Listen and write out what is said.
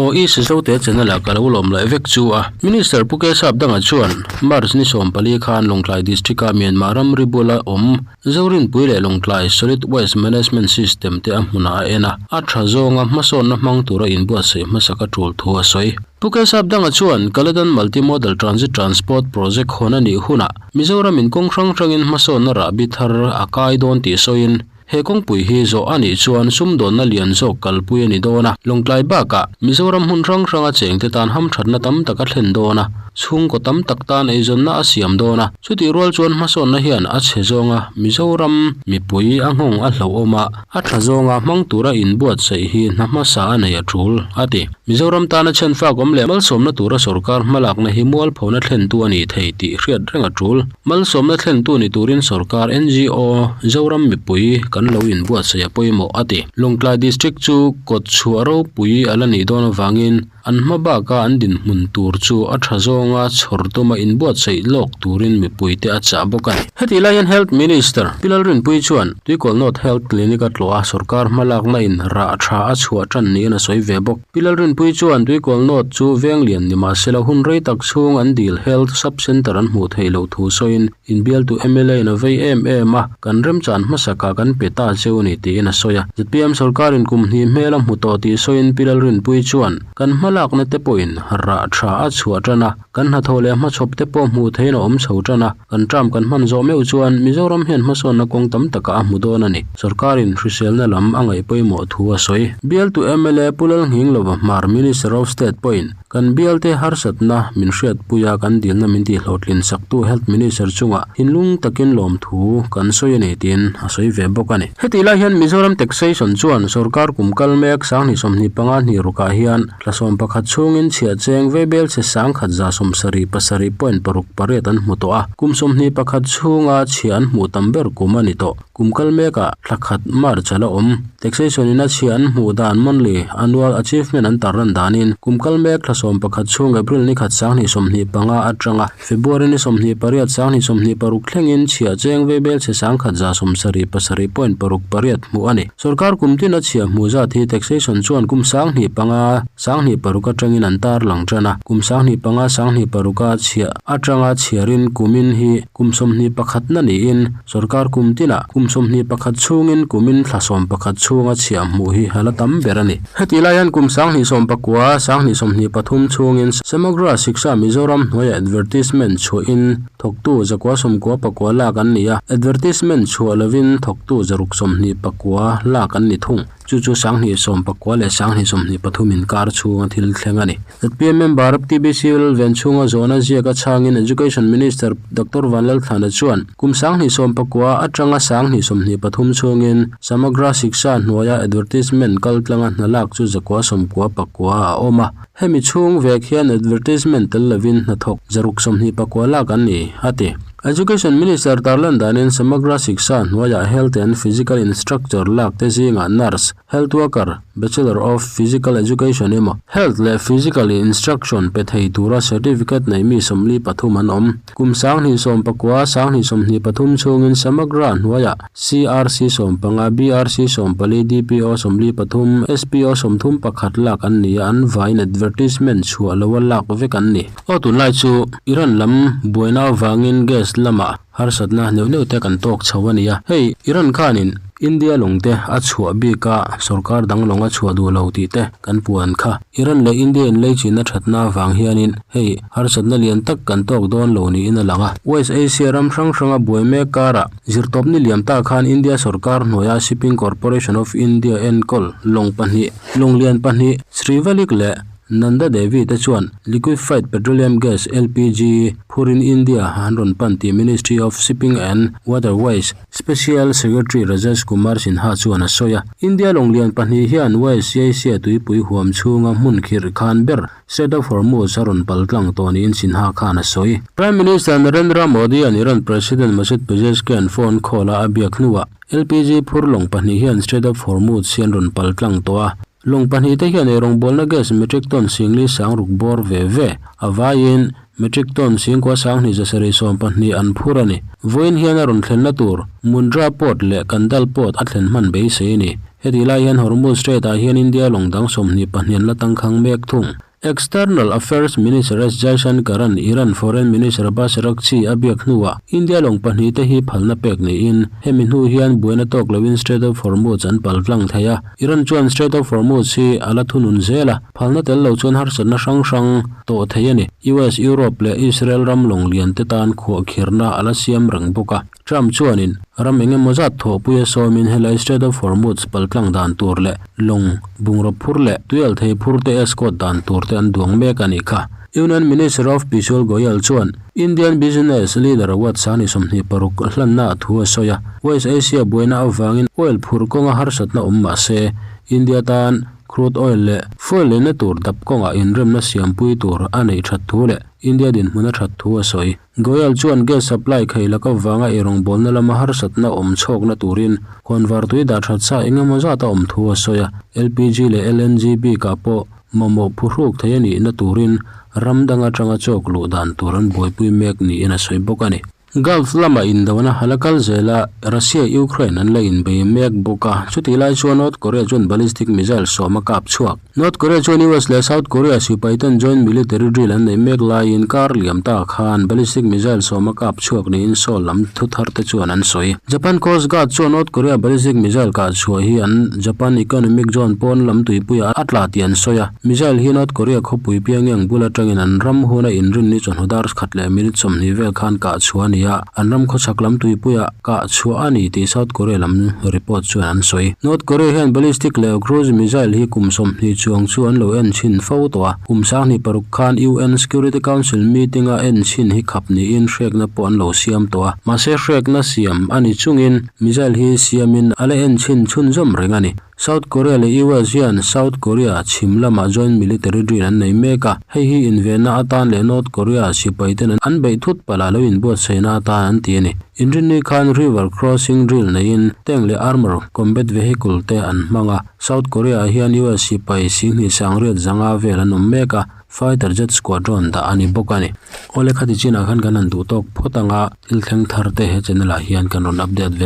Aw i Sizote channel ah ka lo lawm leh vek chu a. Minister Pu Kesap Danga chuan March ni 14 khan Lawngtlai District a Myanmar ramri bula awm Zorinpui leh Lawngtlai Solid Waste Management System te a hmunah a en a, a tha zawnga hmasawnna hmang tura inbuatsaih hmasak a tul thu a sawi. Pu Kesap Danga chuan Kaladan Multi-Modal Transit Transport Project hawn a nih hunah Mizoram in kawng hrang hrangin hmasawnna rahbi thar a kai dawn tih sawiin, He kawngpui hi zawh a nih chuan sumdawnna lian zawk kalpui a ni dawn a, Lawngtlai bakah Mizoram hmun hrang hranga chengte tan hamthatna tam tak a thlen dawn a, chhungkaw tam tak tan eizawnna a siam dawn a, chutih rual chuan hmasawnna hian a chhe zawnga Mizoram mipui a nghawng a hlauhawm a, a tha zawnga hmang tura inbuatsaih hi hna hmasa a nei a tul, a ti. Mizoram tana chhenfak awm leh malsawmna tura sorkar hmalakna hi mualphona thlentu a ni thei tih hriat reng a tul. Malsawmna thlentu ni turin sorkar NGO Zoram mipui kan lo inbuatsaih a pawimawh a ti. Lawngtlai District chu kawt chhuah ropui a la nih dawn avangin an hma baka an dinhmun tur chu a tha zawnga chhawr tuma inbuatsaih lawk turin mipuite a chah bawk a ni. Hetih lai hian Health Minister Pi Lalrinpuii chuan Tuikawl North Health Clinic a tlawh a sorkar hmalakna in rah tha a chhuah tan niin a sawi ve bawk. Pi Lalrinpuii chuan Tuikawl North chu veng lian ni mahsela hun rei tak chhung an dil Health Sub Centre an hmuh theih loh thu sawiin inbialtu mla in a vei em em a, kan remchan hmasakah kan pe ta cheu a ni tiin a sawi a. Zpm sorkarin kum hnih hmel a hmu tawh tih sawiin Pi Lalrinpuii chuan kan hmalakna te pawhin rah tha a chhuah tan a, kan hnathawh leh hmachhawp te pawh hmuh theihin a awm chho tan a. Kan term kan hman zawh meuh chuan Mizoram hian hmasawnna kawng tam takah a hmu dawn a ni. Sorkarin hriselna lam a ngaih pawimawh thu a sawi. Bialtu mla Pu Lalnghinglova Hmar Minister of State pawhin kan bialte harsatna min hriatpui a kan dilna min tihhlawhtlin saktu Health Minister chungah thinlung takin lawmthu kan sawi a ni tiin a sawi ve bawk a ni. Hetih lai hian Mizoram Taxation chuan sorkar kum kal mek 2025 hnih rukah hian Thla 11 chhungin chhiah cheng veibel chhe 177 point paruk pariat an hmu tawh a, kum 21 chhunga chhiah an hmuh tam ber kum a ni tawh. Kum kal mekah thla khat March a la awm. Taxation in a chhiah an hmuh dan monthly annual achievement an tarlan danin kum kal mek thla 11 chhung April ni khat 2025 atanga February ni 28 2026 thlengin chhiah cheng veibel chhe 177 point paruk pariat hmuh a ni. Sorkar kum tin a chhiah hmuh zat hi taxation chuan kum 2005, 2006 atangin an tar lang tan a. Kum 2005, 2006 a chhiah atanga chhiarin kumin hi kum 21 na niin sorkar kum tinah kum 21 chhungin kumin thla 11 chhunga chhiah hmuh hi a la tam ber a ni. Hetih lai hian kum 2019, 2023 chhungin Samagra Shiksha Mizoram hnuaiah advertisement chhuahin Thawktu zakua sawmkua pakua lak an ni a, advertisement chhuah lovin thawktu zaruk 24 lak an ni thung. Chu chu 2019 leh 2023 inkar chhunga thil thleng a ni. Zpm member TBC Lalven chhunga zawhna ziak a chhangin Education Minister Doctor Vanlalthlana chuan kum 2019 atanga 2023 chhungin Samagra Shiksha hnuaia advertisement kaltlanga hna lak chu zakua sawmkua pakua a awm a. Hemi chhung vek hian advertisement tel lovin hnathawk zaruk 24 lak an ni, a ti. Education Minister tarlan danin Samagra Shiksha hnuaiah Health and Physical Instructor lak te zingah Nurse, Health Worker, Bachelor of Physical Education emaw Health leh Physical Instruction pe thei tura certificate nei mi 43 an awm. Kum 2019, 2023 chhungin Samagra hnuaiah CRC 15, BRC 14, DPO 43, SPO 31 lak an ni a, an vaiin advertisement chhuah loa lak vek an ni. Aw tunlai chu Iran lam buaina avangin gas lamah harsatna neuh neuh te kan tawk chho a ni a, hei Iran khanin India lawng te a chhuah bik a, sorkar dang lawng a chhuah duh lo tih te kan puan kha. Iran leh India inleichina thatna avang hianin hei harsatna lian tak kan tawk dawn lo niin a lang a. West Asia ram hrang hranga buai mek karah Zirtawpni liam ta khan India sorkar hnuaia Shipping Corporation of India enkawl lawng pahnih, lawng lian pahnih, Srivalik leh Nanda Devi te chuan Liquefied Petroleum Gas, LPG, phurin India an rawn pan tih Ministry of Shipping and Waterways Special Secretary Rajesh Kumar Sinha chuan a sawi a. India lawng lian pahnih hian West Asia tuipui huam chhunga hmun khirh khan ber Strait of Hormuz a rawn pal tlang tawh niin Sinha khan a sawi. Prime Minister Narendra Modi-a'n Iran President Masoud Pezeshkian phone call a a biak hnuah LPG phur lawng pahnih hian Strait of Hormuz hi an rawn pal tlang tawh a. Lawng pahnih te hian eirawngbawlna gas metric ton singli sangruk bawr ve ve a vaiin. Metric ton 10 27 an phur a ni. Vawiin hian a rawn thlenna tur Mundra Port leh Kandal Port a thlen hman beisei a ni. Heti lai hian Hormuz Strait ah hian India lawng dang 22 an la tangkhang mek thung. External Affairs Minister S Jaishankar-a'n Iran Foreign Minister Abbas Araghchi a biak hnuah India lawng pahnihte hi phalna pek niin hemi hnu hian buaina tawk loin Strait of Hormuz an pal tlang thei a. Iran chuan Strait of Hormuz hi a la thunun zel a, phalna tel lo chuan harsatna hrang hrang tawh thei a ni. US, Europe leh Israel ram lawng lian te tan khuahkhirhna a la siam reng bawk a. Trump chuanin ram eng emaw zat thawhpui a sawmin helai Strait of Hormuz paltlang dan tur leh lawng bungraw phur leh tuialthei phur te escort dan tur te an duang mek a nih kha. Union Minister of Piyush Goyal chuan Indian Business Leader Award sani 26 hlanna a thu a sawi a. West Asia buaina avangin oil phur kawnga harsatna awm mah se India tan crude oil leh fuel leina tur dap kawngah inremna siampui tur a neih that thu leh India dinhmun a that thu a sawi. Goyal chuan gas supply kheilak avanga eirawngbawlna lama harsatna awm chhawkna turin khawnvar tui dah that sa eng emaw zat a awm thu a sawi a. LPG leh LNG bikah pawh mamawh phuhruk thei a nihna turin ram dang atanga chawk luh dan tur an buaipui mek niin a sawi bawk a ni. Gulf lama indona a la kal zel a, Russia Ukraine an la inbei mek bawk a, chutih lai chuan North Korea chuan ballistic missile 10 a kap chhuak. North Korea chuan US leh South Korea sipai ten joint military drill an neih mek laiin kar liam ta khan ballistic missile 10 a kap chhuak niin Seoul lam thu thar te chuan an sawi. Japan Coast Guard chuan North Korea ballistic missile kah chhuah hi an Japan Economic Zone pawn lam tuipuiah a tla tih an sawi a. Missile hi North Korea khawpui Pyongyang bul atangin an ram huna inrin ni chawhnu dar khat leh minute 20 vel khan kah chhuah a ni a, an ram khawchhak lam tuipuiah kah chhuah a ni tih South Korea lam report chuan an sawi. North Korea hian ballistic leh cruise missile hi kum 20 chuang chu an lo en chhin fo tawh a, kum 26 khan UN Security Council meeting a en chhin hi khap niin hrekna pawh an lo siam tawh a, mahse hrekna siam a ni chungin missile hi siamin a la en chhin chhunzawm reng a ni. South Korea leh US hian South Korea chhim lamah joint military drill an nei mek a, hei hi invenna atan leh North Korea sipai ten an beih thut palh ah lo inbuatsaihna atan an ti a ni. Inrinni khan river crossing drill neiin tank leh armour combat vehicle te an hmang a, South Korea ah hian US sipai 28,500 vel an awm mek a, fighter jet squadron dah a ni bawk a ni. Awle khati chinah khan kan han duh tawk phawt anga thil thleng thar te he channel ah hian kan rawn update ve.